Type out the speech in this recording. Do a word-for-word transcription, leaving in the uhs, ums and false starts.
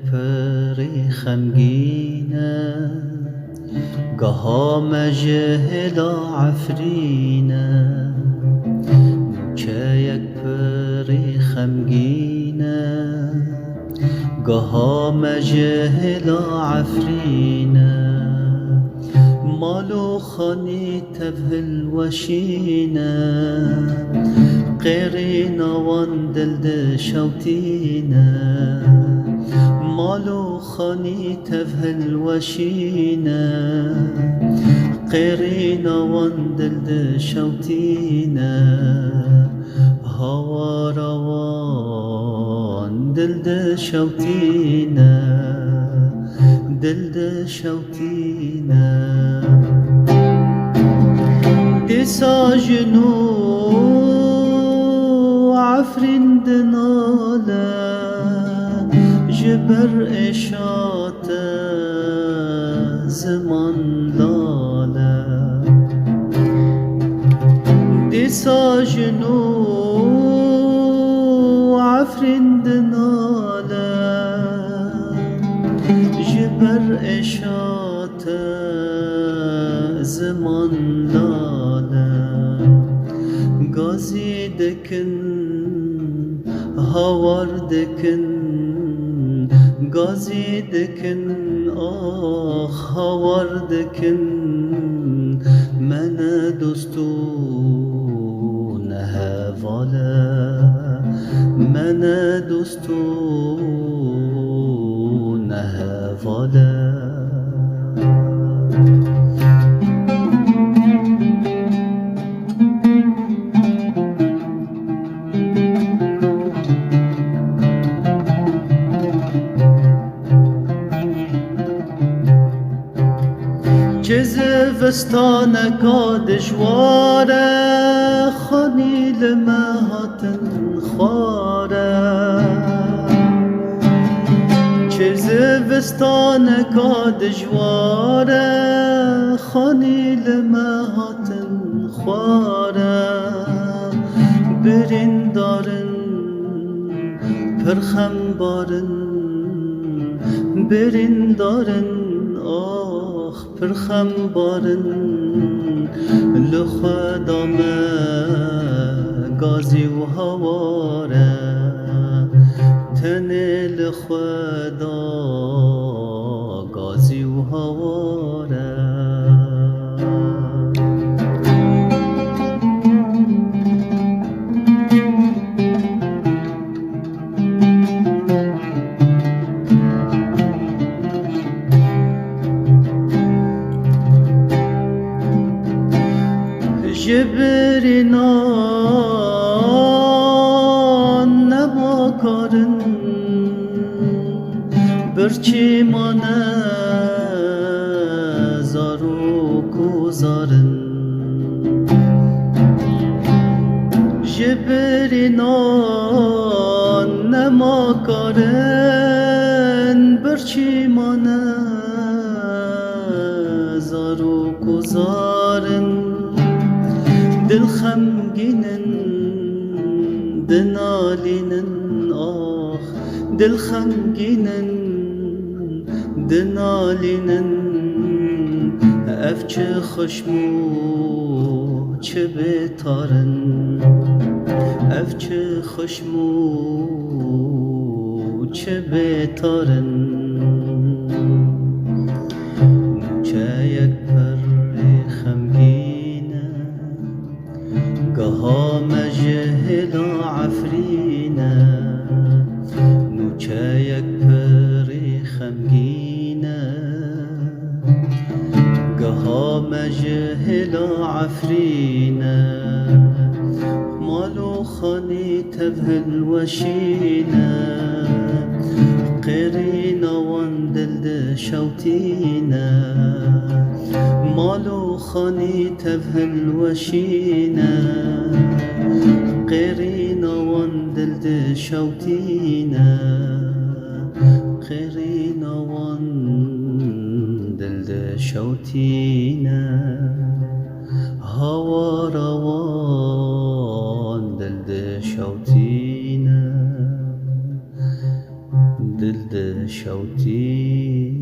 Pirî xemgîn e, geha me ji hêla Efrîn e. Nûçeyek pirî xemgîn e, geha me ji hêla Efrîn e. Mal û xanî tev hilweşîne, qêrîna wan dil dişewtîne. Mal û xanî tev hilweşîne, qêrîna wan dil dişewtîne. Hawara wan dil dişewtîne, dil dişewtîne. Dîsa ji nû Efrîn dinale, ji ber êşa te ziman lale. Dîsa ji nû Efrîn dinale, ji ber êşa te ziman lale. Gazî dikin, hawar dikin, gazî dikin, ax hawar dikin. Me ne dost û ne heval e, me ne dost û ne heval e. Çi zivistaneka dijwar e, xanî li me hatin xwar e. Çi zivistaneka dijwar e, xanî li me hatin xwar e. Birîndar in, pir xembar in, birîndar in, ax pir xembar in. Li Xweda me gazî û hawar e, tenê li Xweda gazî û hawar e. Ji birînan nema karin, birçî mane zarok û zarin. Ji birînan nema karin, birçî mane zarok û zarin. Dil xemgîn in, dinalînin, ax, dil xemgîn in, dinalînin. Ev çi xişm û çi bêtar in, ev çi xişm û çi bêtar in. Nûçeyek pirî xemgîn e, geha me ji hêla Efrîn e. Nûçeyek pirî xemgîn e, geha me ji hêla Efrîn e. Mal û xanî tev hilweşîne, qêrîna wan dil dişewtîne. Mal û xanî tev hilweşîne, qêrîna wan dil dişewtîne. Qêrîna wan dil dişewtîne, hawara wan dil dişewtîne, dil di Şewtî